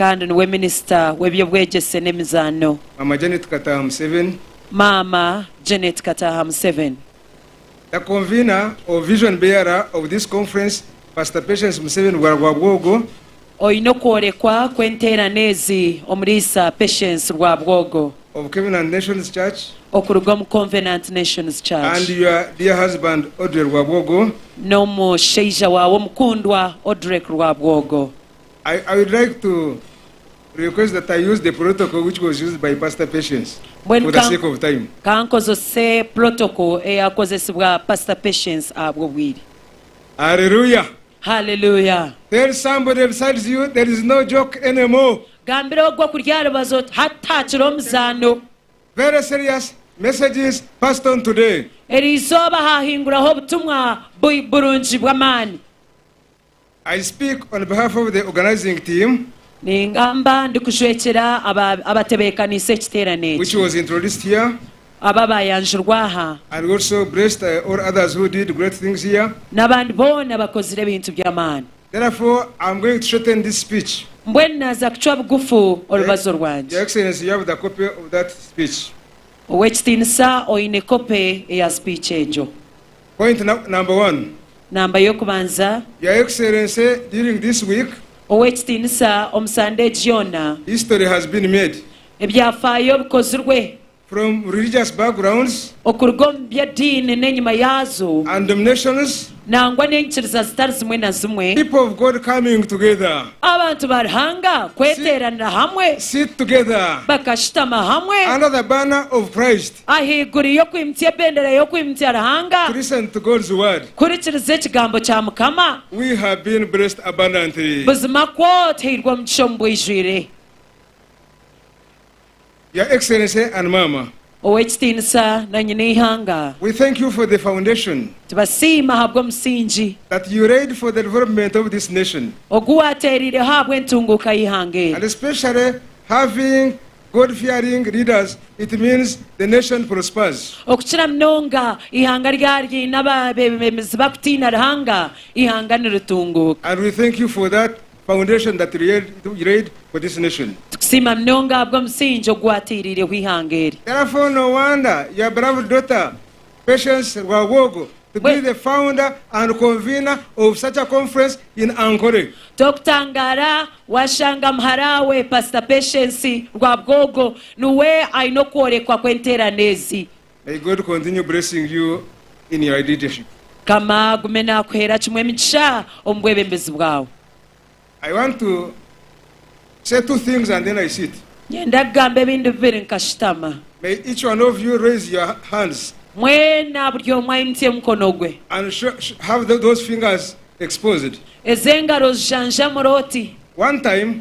Kandi niwe minisita w'eby'obwegyese n'emizaano. Maama Janet Kataaha Museveni. Maama Janet Kataaha Museveni. The convener or vision bearer of this conference, Pastor Patience Museveni Rwabwogo. Oine okworekwa kw'enteerane ezi, Omuriisa Patience Rwabwogo. Of Covenant Nations Church. Okuruga omu Covenant Nations Church. And your dear husband Audrey Rwabwogo. N'omushaija waawe omukundwa Audrey Rwabwogo. I, I would like to request that I use the protocol which was used by Pastor Patience Mbwenu for the ka- sake of time. Ka nkozose protocol eyakozesibwa Pastor Patience ahabw'obwire. Hallelujah. Hallelujah. Tell somebody besides you there is no joke anymore. Gambira ogwo okuri aha rubaju oti hati hakiriho omuzaano. Very serious messages passed on today. Eri izooba haahinguraho obutumwa bu- burungi bw'amaani. I speak on behalf of the organizing team. Ningamba ndikujwekyera aba abatebeekaniise ekiteerane Which eki, was introduced here. abo abaayanjurwa aha. And also blessed all others who did great things here. N'abandi boona abakozire ebintu by'amaani. Therefore, I'm going to shorten this speech. Mbwenu naaza kucwa bugufu orubazo rwangye. Your Excellency, you have the copy of that speech. Ow'ekitiinisa, oine kope eya sipiici egyo. Point number one. Namba y'okubanza. Your Excellency, during this week. Ow'ekitiinisa, omu sande egi yoona. History has been made. Ebyafaayo bikozirwe. From religious backgrounds. Okuruga omu by'ediini n'enyima yaazo. And denominations. Nangwa n'enyikiriza zitari zimwe na zimwe. People of God coming together. Abantu ba Ruhanga kweteeranira hamwe. Sit together. Bakashutama hamwe. Under the banner of Christ. Ahaiguru y'okwimutsya ebendera y'okwimutsya Ruhanga. To listen to God's word. Kuhurikiriza ekigambo kya Mukama. We have been blessed abundantly. Buzima kwo tuhairwe omugisha omu bwijwire. Your Excellency and Mama. Ow'ekitiinisa na nyina eihanga. We thank you for the foundation. Tubasiima ahabw'omusingi. That you laid for the development of this nation. Ogu waateereireho ahabw'entunguuka y'eihanga eri. And especially having God fearing leaders, it means the nation prospers. Okukira munonga eihanga ryaba riine abeebembezi barikutiina Ruhanga, eihanga niritunguuka. And we thank you for that foundation that you laid for this nation. Tukusiima munonga ahabw'omusingi ogu wateereireho eihanga eri. Therefore no wonder your beloved daughter Patience Rwabwogo to be the founder and convener of such a conference in Ankole. Tokutangaara washanga muhara we Pastor Patience Rwabwogo niwe aine okworekwa kw'enteerane ezi. May God continue blessing you in your leadership. Mukama agume nakuheera kimwe emigisha omu bwebembezi bwawe. I want to say two things and then I sit. Nyenda kugamba ebindi bibiri nkashutama. May each one of you raise your hands. Mwena buri omwe aimutsye omukono gwe. And have those fingers exposed. Ezo engaro ozijanjamure oti. One time.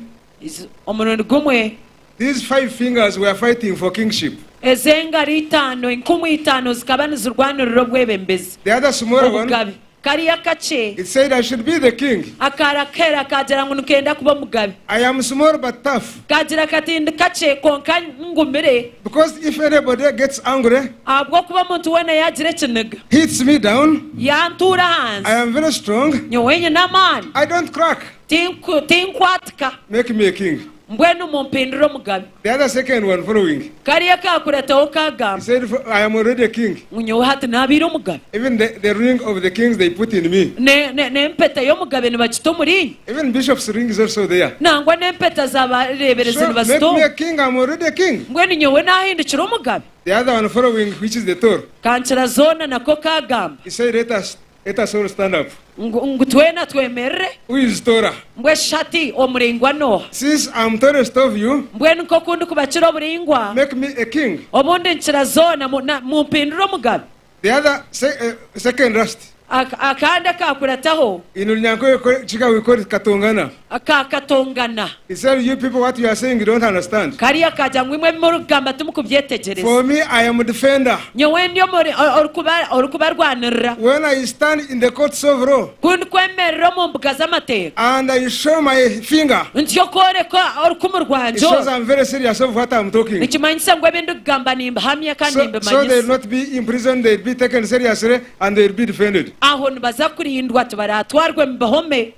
Omurundi gumwe. These five fingers were fighting for kingship. Ezo engaro itaano, enkumu itaano zikaba nizirwanirira obwebembezi, The other smaller one, obugabe. Kariya akakye. it said, I should be the king. Akaara kera kaagira ngu nikenda kuba omugabe. I am small but tough. Kaagira kati ndi kakye kwonka ngumire. Because if anybody gets angry, Ahabw'okuba omuntu weena yaagira ekiniga. hits me down, Yantuura ahansi. I am very strong. Nyowe nyine amaani. I don't crack. Tinku, tinkwatika. Make me a king. Mbwenu mumpindure omugabe. The other second one following. Kariya akaakurataho He kaagamba. said, I am already a king. Ngu nyowe hati naabaire omugabe. Even the, the ring of the kings they put in me. Ne, ne, n'empeta y'omugabe nibagita omuriinye. Even bishop's ring is also there. Nangwa n'empeta z'abareeberezi So make nibazita me omu. a king, I'm already a king. Mbwenu nyowe naahindukire omugabe. The other one following, which is the Torah. Kankira zoona nako kaagamba. He said, let us, let us all stand up. Ngu, ngu twena twemerere. Who is Torah? Mbwe shi hati omuraingwa n'oha? Since I'm tallest of you, Mbwenu nk'oku ndikubakira oburaingwa, make me a king. obundi nkira zoona, mu, na, mumpindure omugabe. The other se, uh, second last. Ak, akandi akaakurataho. In Runyankore Kiga we call it Katongana. Aka Katongana. He said, you people what you are saying you don't understand. Kariya kaagira ngu imwe ebi murikugamba timukubyetegyereza. For me I am defender. Nyowe ndi omuri, orikuba, orikubarwanirira. When I stand in the courts of law. Ku ndikwemerera omu mbuga z'amateeka. And I show my finger. Ntyo kworeka orukumu It rwangye shows oru. I'm very serious of what I'm talking. Nikimanyisa ngu ebi ndikugamba nimbihamya kandi So, so they'll nimbimanyisa. not be imprisoned, they'll be taken seriously and they'll be defended. Aho nibaza kurindwa tibaratwarwe mu bihome.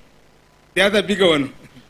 The other bigger one.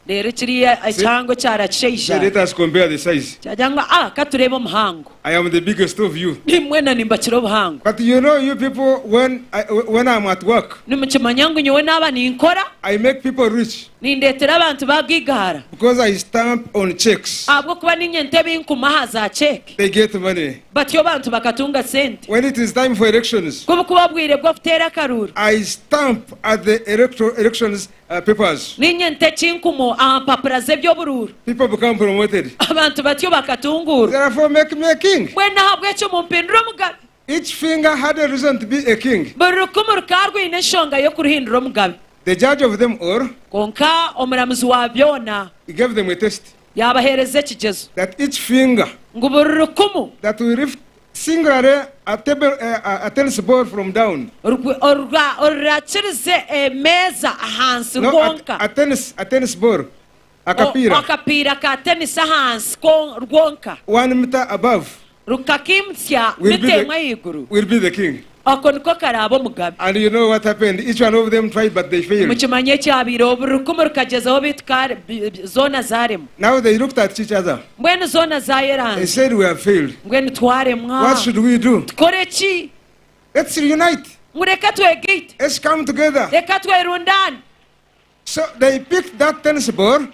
Reero kiriya ekihango kyara kishaija Say, let us compare the size. kyagira ngu, Ah, ka tureebe omuhango. I am the biggest of you. Mwena nimbakira obuhango. But you know, you people, when, I, when I'm at work, Nimukimanya ngu nyowe naaba ninkora, I make people rich nindeetera abantu baagaigahara. because I stamp on checks. Ahabw'okuba niinye nta ebinkumu aha za ceeke. They get money. Batyo abantu bakatunga sente. When it is time for elections, Ku bukuba obwire bw'okuteera akaruuru, I stamp at the electoral elections papers. Niinye nta ekinkumu aha mpapura z'eby'oburuuru. People become promoted. Abantu batyo bakatunguurwa. Therefore, make me a king. Mbwenu n'ahabw'ekyo mumpindure omugabe. Each finger had a reason to be a king. Buri rukumu rukaba rwine enshonga y'okuruhindura omugabe. The judge of them all. Kwonka omuramuzi wa byona. He gave them a test. Yaabaheereza ekigyezo. That each finger. Ngu buri rukumu. That will lift singularly a table, a, a tennis ball from down. Orurakirize emeeza ahansi No, rwonka. a, a tennis, a tennis ball. Akapiira. Akapiira ka tenisi ahansi rwonka. One meter above. Rukakaimutsya mita emwe ahaiguru. Will be the king. Okwo nikwo karaabe omugabe. And you know what happened? Each one of them tried but they failed. Nimukimanya ekyabaireho, buri rukumu rukagyezaho beitu zoona zaremwa. Now they looked at each other. Mbwenu zoona They zayeranza. said we have failed. Mbwenu twaremwa. What should we do? Tukore ki? Let's reunite. Ngu reka twegaite. Let's come together. Reka twerundaane. So they picked that tennis ball.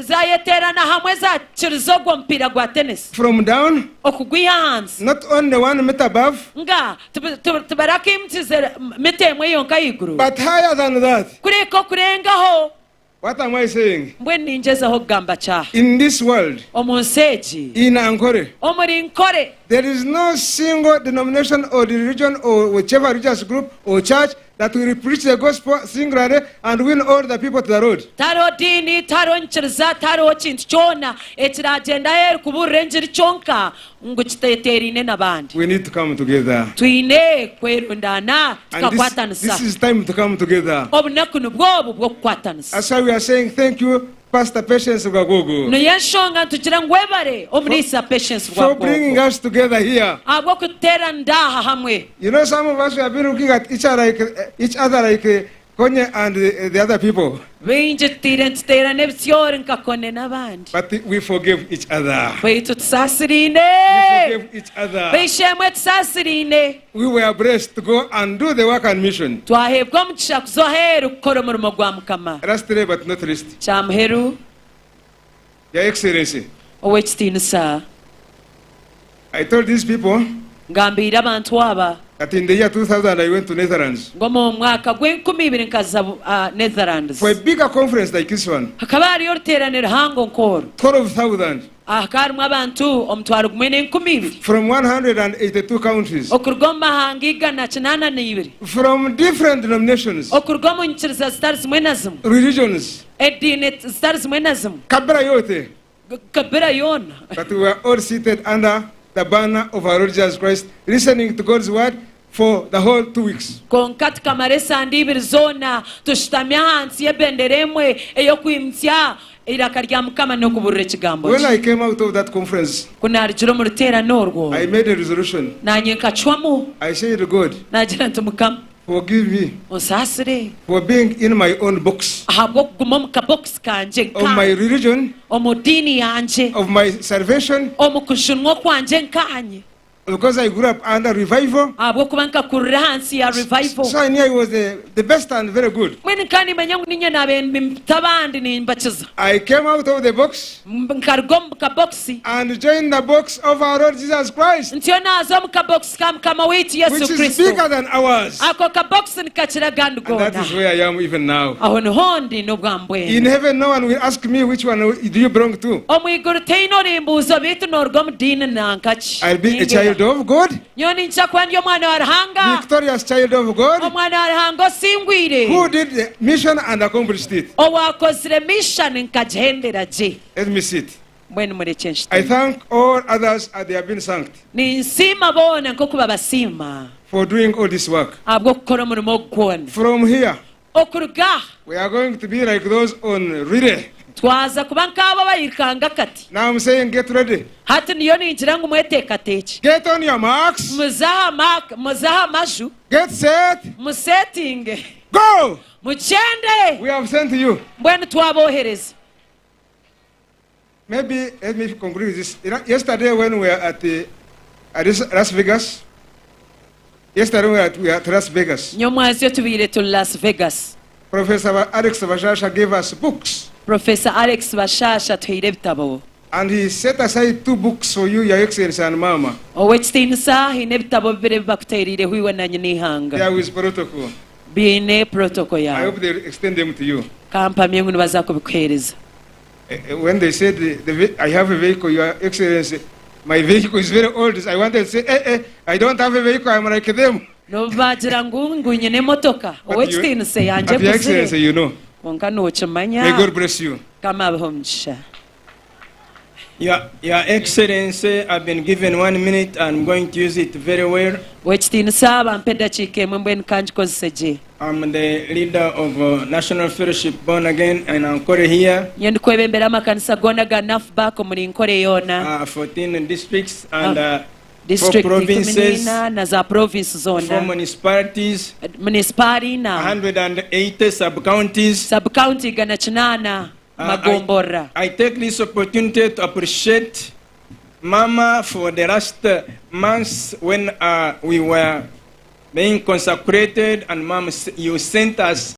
Zaayeteerana hamwe zaakiriza ogwo mupiira gwa tenisi. From down. Okugwiha ahansi. Not only one meter above. Nga, tibarakaimukize mita emwe yonka ahaiguru. But higher than that. Kureka okurengaho. What am I saying? Mbwenu ningyezaho kugamba ki aha? In this world. Omu nsi egi. In Ankole. Omuri Nkore. There is no single denomination or religion or whichever religious group or church that will preach the gospel singularly and win all the people to the Lord. Tihariho diini, tihariho nyikiriza, tihariho kintu kyona ekiragyenda aheeru kubuurira engiri kyonka ngu kiteteeraine n'abandi. We need to come together. Twine kwerundaana And this, tukakwatanisa. this is time to come together. Obunaku nibwo obu bw'okukwatanisa. That's why we are saying thank you, Pastor Patience Rwabwogo. Niyo enshonga nitugira ngu webare Omuriisa Patience For bringing Rwabwogo us together here. ahabw'okututeeranira aha hamwe. You know, some of us we have been looking at each other like, each other like Konye and the, the other people. Baingi tutaire nituteerana ebitsyori nka Kone n'abandi. But we forgave each other. Baitu tusaasiraine. We forgave each other. B'eishe-emwe tusaasiraine. We were blessed to go and do the work and mission. Twaheebwa omugisha kuza aheeru kukora omurimo gwa Mukama. Lastly but not least. Kya muheru. Your Excellency. Ow'ekitiinisa. I told these people. Ngambiire abantu aba. That in the year 2000 I went to Netherlands. Ngu omu mwaka gw'enkumi ibiri nkaza Netherlands. For a bigger conference like this one. Hakaba hariyo oruteerane ruhango nk'oru. 12,000. Hakaba harimu abantu omutwaro gumwe n'enkumi ibiri. From 182 countries. Okuruga omu mahanga 182. From different denominations. Okuruga omu nyikiriza zitari zimwe na zimwe. Religions. Ediini zitari zimwe na zimwe. Kabira yote. Kabira yoona. But we were all seated under the banner of our Lord Jesus Christ, listening to God's word for the whole 2 weeks. Kwonka tukamara esande ibiri zoona tushutami ahansi y'ebendera emwe ey'okwimutsya eiraka rya Mukama n'okuburira ekigambo When kye. I came out of that conference, Ku naarugire omu ruteerane orwo, I made a resolution. naanye nkacwamu I said to God, naagira nti, Mukama, Forgive me onsaasire for being in my own box ahabw'okuguma omu kabokisi kangye of my nkaanye, religion, omu diini yangye, of my salvation, omu kujunwa okwangye nkaanye. because I grew up under revival. Ahabw'okuba nkakurira ahansi ya revival. So I knew I was the, the best and very good. Mbwenu nkaba nimanya ngu niinye naabaire nimpita abandi nimbakiza. I came out of the box Nkaruga omu kabokisi. and joined the box of our Lord Jesus Christ. Ntyo naaza omu kabokisi ka Mukama waitu Yesu Which is Kristo. bigger than ours. Ako kabokisi nikakira agandi And that goona. is where I am even now. Aho niho ndi n'obwa mbwenu. In heaven, no one will ask me which one do you belong to. Omu iguru tihaine orimbuuza beitu nooruga omu diini nanka ki. I'll be a Ningira. child of God. Nyowe niinyija kuba ndi omwana wa Ruhanga. Victorious child of God. Omwana wa Ruhanga osingwire. Who did the mission and accomplished it. Owaakozire mission nkagihendera gye. Let me sit. Mbwenu murekye I nshutame. thank all others as they have been thanked. Ninsiima boona nk'oku babasiima. For doing all this work. Ahabw'okukora omurimo ogu gwona. From here. Okuruga aha. We are going to be like those on relay. Twaza kuba nk'abo abairukanga akati. Now I'm saying get ready. Hati niyo ningira ngu mweteekateekye. Get on your marks. Muze aha mark, muze aha maju. Get set. Musetinge. Go! Mugyende! We have sent you. Mbwenu twabohereza. Maybe let me conclude with this. You know, yesterday when we were at, the, at this Las Vegas, yesterday we were at Las Vegas, Nyomwazyo tubaire turi Las Vegas. Professor Alex Bashasha gave us books. Professor Alex Bashasha atuhaire ebitabo. And he set aside two books for you, Your Excellency and Mama. Ow'ekitiinisa, haine ebitabo bibiri ebi bakuteereireho iwe na nyina They eihanga. are with protocol. Biine protocol I yaawe. hope they will extend them to you. Ka mpamye ngu nibaza kubikuheereza. When they said, I have a vehicle, Your Excellency, my vehicle is very old. I wanted to say, I don't have a vehicle, I'm like them. N'obu baagira ngu ngu nyine emotoka, But you, Ow'ekitiinisa eyangye but Your Excellency, ekuzire. you know. Kwonka nookimanya. May God bless you. Mukama abahe omugisha. Your Excellency, I've been given one minute and I'm going to use it very well. Ow'ekitiinisa bampa edakiika emwe mbwenu ka ngikozese gye. I'm the leader of National Fellowship Born Again in Ankole here. Nyowe ndikwebembera amakanisa goona ga NAFBAK omuri Nkore yoona. 14 districts and 4 District ikumi provinces, n'ina na za province 4 zoona. municipalities, Munisipaali ina. 180 sub-counties. Sub-county 180 magomborora. I take this opportunity to appreciate Mama for the last months when we were being consecrated, and Mom, you sent us